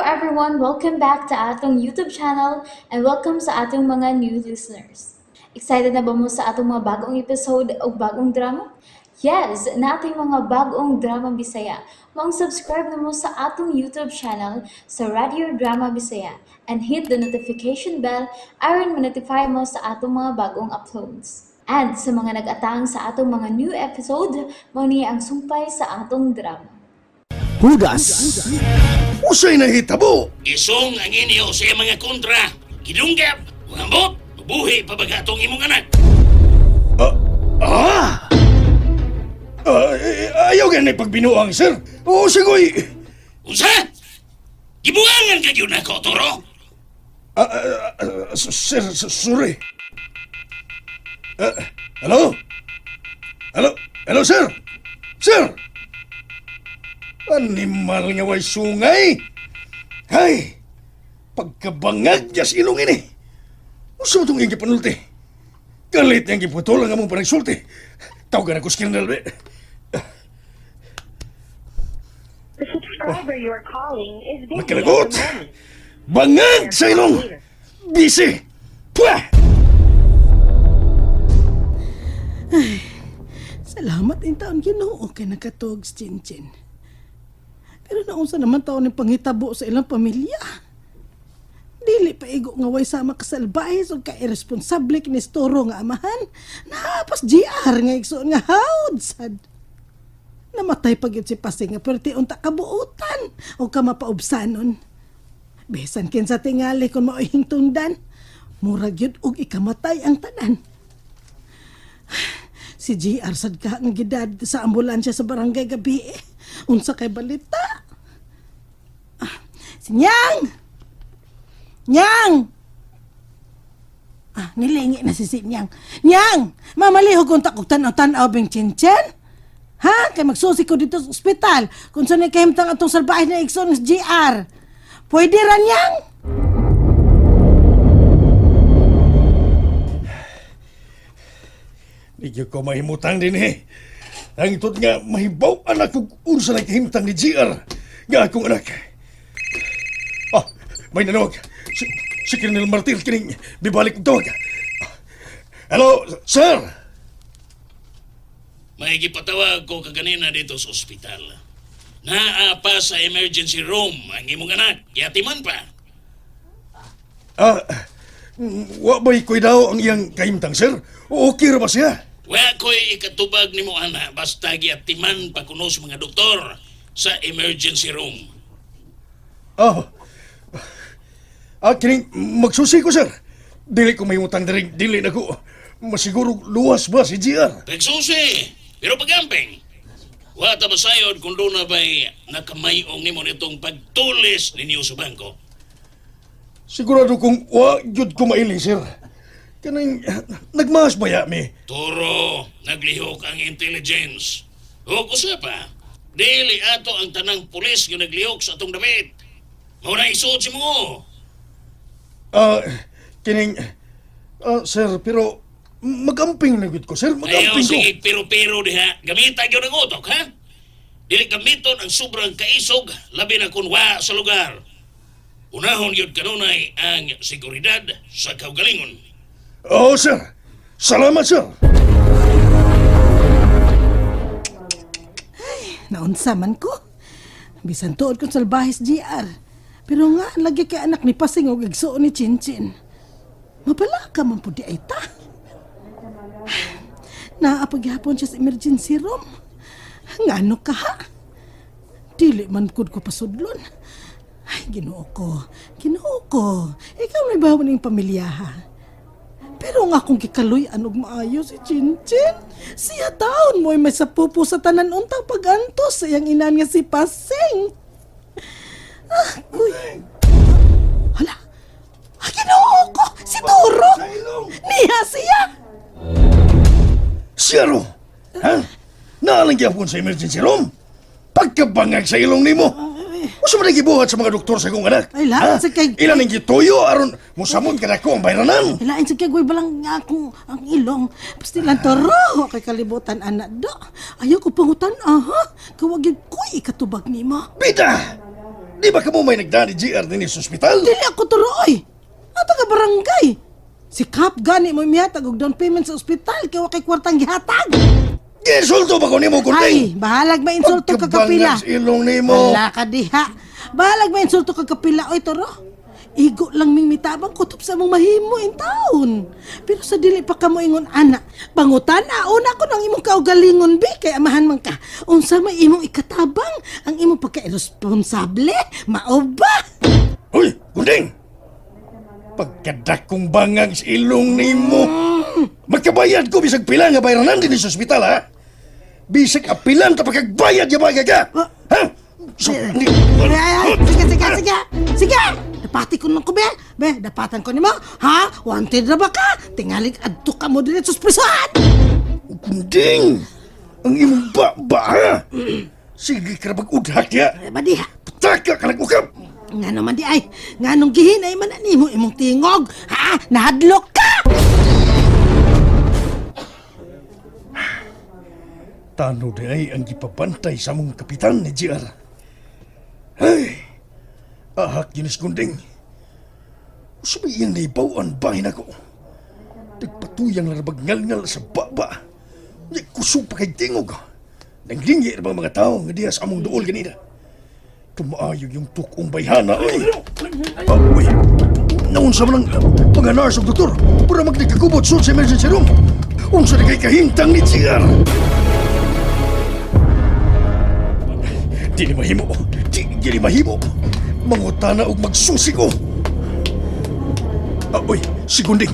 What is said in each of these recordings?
everyone! Welcome back to atong YouTube channel and welcome sa atong mga new listeners. Excited na ba mo sa atong mga bagong episode o bagong drama? Yes, nating mga bagong drama Bisaya. Maong subscribe na mo sa atong YouTube channel sa Radio Drama Bisaya and hit the notification bell aron ma-notify mo sa atong mga bagong uploads. And sa mga nag-atang sa atong mga new episode, mao ni ang sumpay sa atong drama. Hudas. Usay nahitabo! Isong ang inyo sa iyang mga kontra. Gidunggap, ambot, buhi pa baga atong imong anak. Ah! Ah, eh, ayaw ganay pagbinuang, sir. Oo, sigoy. Unsa? Gibuangan ka gyud nako, Toro. Ah, ah, ah, sir, sorry. Ah, hello? Hello? Hello, sir? Sir! Animal nga way sungay! Hay! Pagkabangag niya sa ilong ini! Usa mo itong iyang gipanulti? Galit niyang giputol ang among panagsulti. Tawagan ako si Colonel. Be. The subscriber you are calling is busy at Magkalagot! the moment. Bangag sa ilong! Busy! Pwah! Salamat in taon Ginoo kay nakatuog si Chinchin. Pero naunsa naman taon ng panghitabo sa ilang pamilya. Dili pa igo nga way sama kasalbahe ug ka-irresponsable kini Toro nga amahan. Naapas GR nga igsoon nga hawd sad. Namatay pa gyud si Pasing nga perti unta kabuutan o ka mapaubsanon. Bisan kinsa tingali kung mao'y hingtungdan, murag gyud og ikamatay ang tanan. Si GR sad ka nga gidad sa ambulansya sa barangay gabi eh. Unsa kay balita? Ah, si Nyang! Nyang! Ah, nilingi na si Nyang. Nyang! Mamalihog kung takog tanaw-tanaw bing chinchin? Ha? Kay magsusi ko dito sa ospital. Kung saan kahimtang atong salbahe na igsoon ng GR. Pwede ra, Nyang? Di gyud ko mahimutang din eh. Ang tut nga mahibaw anak kung unsa na kahimtang ni GR nga akong anak. Ah, may nanawag. Si Colonel Martir kining bibalik og tawag. Ah, hello, sir. May gipatawag ko kaganina dito sa ospital. Naa pa sa emergency room ang imong anak. Yatiman pa. Ah, wa ba'y kuidaw ang iyang kahimtang, sir? Okay ra ba siya? Wa ko'y ikatubag nimo ana basta giatiman pa kuno sa mga doktor sa emergency room. Ah, ah, kining magsusi ko, sir. Dili ko mahimutang diri, dili na ko. Masiguro luwas ba si GR? Pagsusi, pero pagamping. Wa ta masayod kung doon na ba'y nakamayong nimo nitong pagtulis ninyo sa bangko. Sigurado kong wa gyud ko maili, sir. Kanang nagmaas ba ya mi? Turo, naglihok ang intelligence. O usa pa, dili ato ang tanang pulis nga naglihok sa atong damit. Mao na isuod si mo. Ah, kining ah, sir, pero magamping na gyud ko, sir. Ayaw, Magamping ko. sige, pero-pero diha. Gamita gyud ang utok, ha? Dili gamiton ang sobrang kaisog, labi na kun wa sa lugar. Unahon gyud kanunay ang seguridad sa kaugalingon. Oo, Oh, sir. Salamat, sir. Naunsa man ko. Bisan tuod kong salbahe sa GR. Pero nga, lagi kay anak ni Pasing og igsuon ni Chinchin. Mabala ka man po di ay ta. Naapaghapon siya sa emergency room. Ngano ka ha? Dili man kud ko pasudlon. Ay, Ginoo ko. Ginoo ko. Ikaw na ba ning pamilya ha? Pero nga akong gikaluy-an og maayo si Chinchin. Siya taon mo'y may sapupo sa tanan untang pag-antos sa iyang inan nga si Pasing. Ah, uy. Hala. Ah, Ginoo ko! Si Turo! Niya siya! Siya ro. Ha? Naalang gyapon sa emergency room. Pagkabangag sa ilong nimo. Usa man ang gibuhat sa mga doktor sa akong anak? Ay, lahat Ha? sa kay- Ilan ang gituyo aron mosamon ka nako ang bayranan. Ilain sa kay balang nga akong ang ilong. Pastilan Turo! Kay kalibutan anak do. Ayaw ko pangutan aha. Kawag yun ko'y ikatubag nimo. Bida! Di ba kamo may nagdani GR dinhi sa ospital? Dili ako turo oy. Ato ka barangay. Si Kap gani mo mihatag og down payment sa ospital kay wa kay kwartang gihatag. Giinsulto ba ko nimo, Ay, Gunding? bahalag mainsulto ka kapila. Pagkabangag sa ilong nimo. Wala ka diha. Bahalag mainsulto ka kapila oy toro. Igo lang ming mitabang kutob sa mong mahimo in taon. Pero sa dili pa kamo ingon ana, pangutan una ko nang imong kaugalingon bi kay amahan man ka. Unsa may imong ikatabang ang imong pagka-irresponsable? Mao ba? Uy, Gunding! Pagkadakong bangag sa ilong nimo. Magkabayad ko bisag pila nga bayranan dinhi sa ospital, ha? Bisag apilan ta pagkagbayad ya bagay ka. Ha? So, ni, Ay, ay, ay, sige, sige, sige. Sige! Dapati ko nung ko, be. Be, dapatan ko nimo. Ha? Wanted na ba ka? Tingalig adto ka mo dili sa prison. Gunding! Ang imong ba-ba, ha? Sige ka na pag-udhak ya. Ay, ba diha? Taka ka nag-ukap! Nga naman di ay, nga nung gihinay man nimo imong tingog. Ha? Nahadlok ka! Tano di ay ang gipabantay sa among kapitan ni GR. Ay, ahak ginis Gunding. Usabay iyang naibawan bahin ako. Nagpatuyang larabag ngal-ngal sa baba. Di kusog pa kay tingog. Nanglingi na bang mga tao nga diya sa among duol ganina. Tumaayo yung tukong bayhana, oy. Ah, uy. Naunsa man ang mga nurse o doktor para magdikagubot sud sa emergency room. Unsa na kay kahimtang ni GR. Dili mahimo. Di, dili mahimo. Mangutana og magsusi ko. Ah, uy, si Gunding.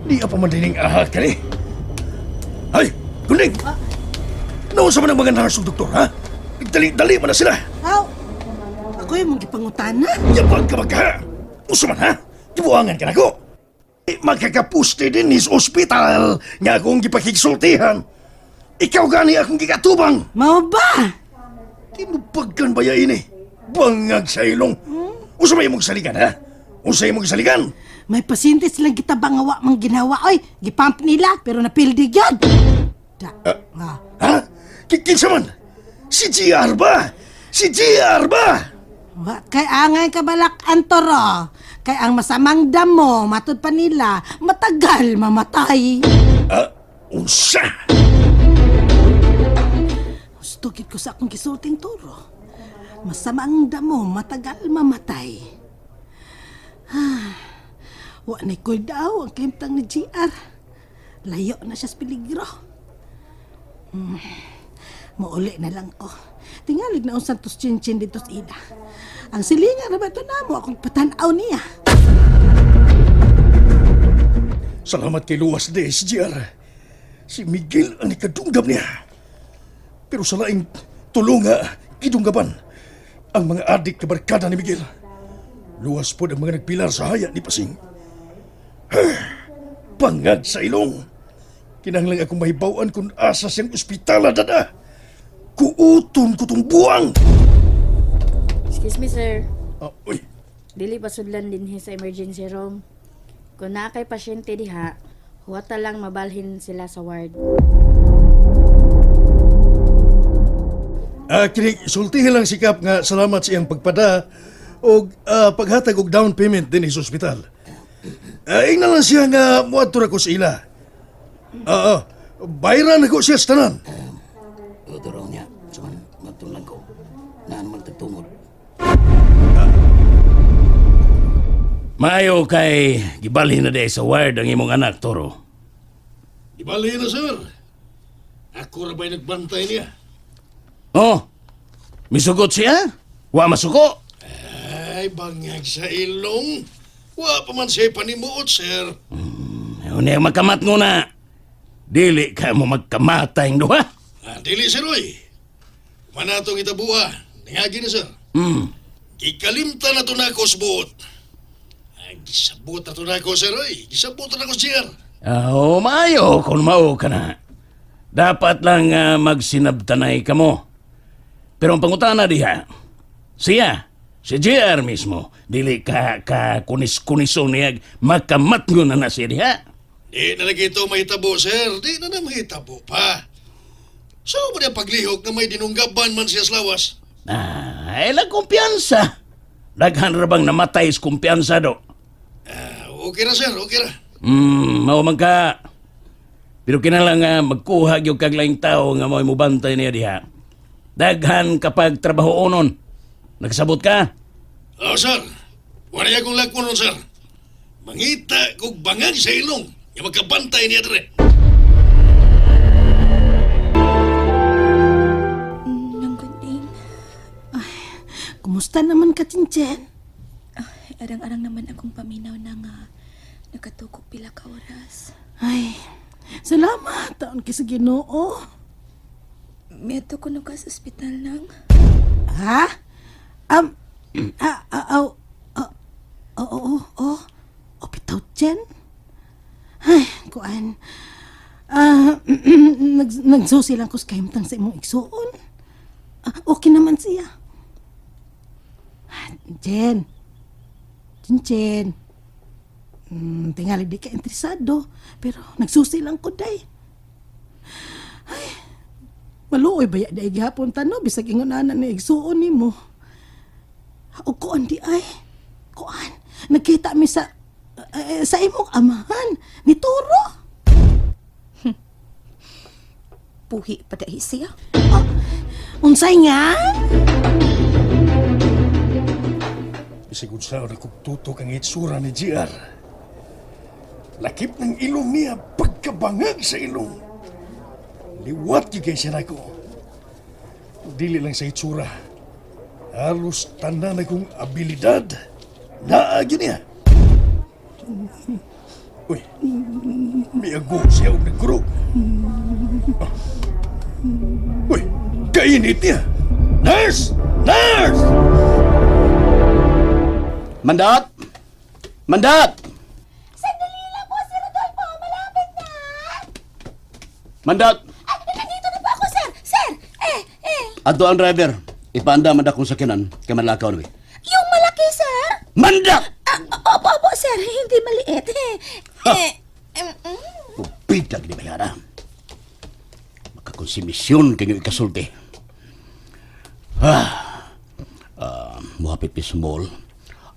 Di pa man dining aha kani. Ay, Gunding! Naunsa man ang mga nurse o doktor, ha? Dali-dali man na sila. Aw, ako yung mong gipangutana. Yabag ka magka! Usa man ha? Gibuangan ka nako. Eh, magkakapuste din is ospital nga akong gipakigsultihan. Ikaw gani akong gikatubang. Mao ba? Tinupagkan ba ya ini? Bangag sa ilong. Usa may imong saligan ha? Usa imong saligan? May pasyente silang gitabang nga wa mang ginawa oy. Gipump nila pero napildi gyud. Da. Ah. Ha? Kinsa man? Si GR ba? Si GR ba? Wa kay angay kabalak antoro. Kay ang masamang damo matud pa nila matagal mamatay. Ah, unsa? Gusto gid ko sa akong gisulting turo. Masama ang damo, matagal mamatay. Ah, wa na ko'y daw ang kahimtang ni GR. Layo na siya sa peligro. Mauli na lang ko. Tingalig na ang Santos Chinchin dito sa ida. Ang silingan na ba ito na mo akong patanaw niya? Salamat kay Luwas de si GR. Si Miguel ang ikadunggab niya. Pero sa laing tulunga, gidunggaban ang mga adik na barkada ni Miguel. Luwas po ang mga nagpilar sa haya ni Pasing. Pangag sa ilong. Kinahanglan akong mahibawan kung asa siyang ospitala dada. Kuuton ko tong buwang. Excuse me, sir. Ah, uy, Dili pasudlan dinhi sa emergency room. Kung naa kay pasyente diha, huwata lang mabalhin sila sa ward. Ah, kini sultihin lang sikap nga salamat sa iyang pagpada og paghatag og down payment din sa ospital. Ingnan lang siya nga muadto ra ko sa ila. Oo, bayran ako siya sa tanan. Tuturo niya, suman magtunglan ko. Naan man tagtungod. Maayo kay gibalhin na di sa ward ang imong anak, Toro. Ibalhin na, sir. Ako ra ba'y nagbantay niya? Oh, misugot siya? Wa masuko. Ay, bangag sa ilong. Wa pa man siya panimuot, sir. Unya magkamat nguna. Dili ka mo magkamatay ang duha. Ah, dili, sir, oy. Manatong itabua. Ningagi na, sir. Gikalimta na to nako sa buot. Ay, gisabot na to nako, sir, oy. Gisabot na nako, sir. Oh, maayo kung mao ka na. Dapat lang magsinabtanay ka mo. Pero ang pangutana diha, siya, si JR mismo, dili ka ka kunis-kuniso niya makamatngon na na siya diha. Di na lagi ito mahitabo, sir. Di na na mahitabo pa. So, ba niya paglihok na may dinunggaban man siya sa lawas? Ah, Ay, lang kumpiyansa. Daghan ra bang namatay sa kumpiyansa do? Ah, okay ra, sir. Okay ra. Mao man ka. Pero kinahanglan nga magkuha gyud kag laing tawo nga mo'y mobantay niya diha. Daghan kapag trabaho onon. Nagsabot ka? Oh, sir. Wala akong lagpunon, sir. Mangita kog bangag sa ilong. Nga magkabantay niya dire. Nang gunting. Kumusta naman ka, Chinchin? Arang-arang naman akong paminaw na nga nakatukog pila ka oras. Ay, salamat. Taon kay sa Ginoo. Meto ko ka sa ospital nang. Ha? Ah, ah, aw, ah, oo, oo, oo. O, bitaw, Chen. Ay, kuan. Ah, nagsusi lang ko sa kahimtang sa imong igsuon. Ah, okay naman siya. Ah, Jen. Chen, Chen. Tingali di ka interesado, pero nagsusi lang ko, day. Maluoy ba ya di gihapon tano bisag ingon ana ni igsuon nimo. O kuan di ay. Kuan, nagkita mi sa sa imong amahan ni Turo. Puhi pa dahi siya. Oh, unsay nga? Bisag unsa ra kog tutok ang itsura ni GR. Lakip ng ilong niya pagkabangag sa ilong. Liwat gyud kay siya nako. Dili lang sa itsura. Halos tanan akong abilidad. Naa gyud niya. Uy, miago siya og nagkurog. Ah. Uy, kainit niya. Nurse! Nurse! Mandat! Mandat! Sandali lang po, Sir Rodolfo! Malapit na! Mandat! Ay, nandito na po ako, sir! Sir! Eh, eh! Ato ang driver. Ipaanda man akong sakinan kay manlakaw ni. Yung malaki, sir! Mandat! Ah, opo, opo, sir! Hindi maliit. Eh, eh, Pupidag ni Bayara. Makakonsumisyon kayo ikasulti. Ah, ah, muhapit pi small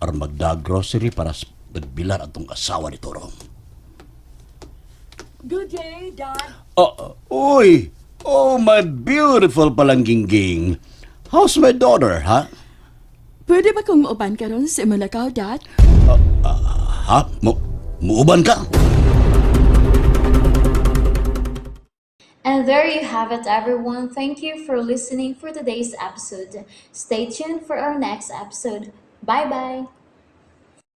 aron magda grocery para sa nagbilar atong asawa ni Toro. Good day, Dad. Oh, uy! Oh, my beautiful palanggingging. How's my daughter, ha? Pwede ba kong mauban karon sa imong lakaw, Dad? Ha? Muuban ka? And there you have it, everyone. Thank you for listening for today's episode. Stay tuned for our next episode. Bye bye.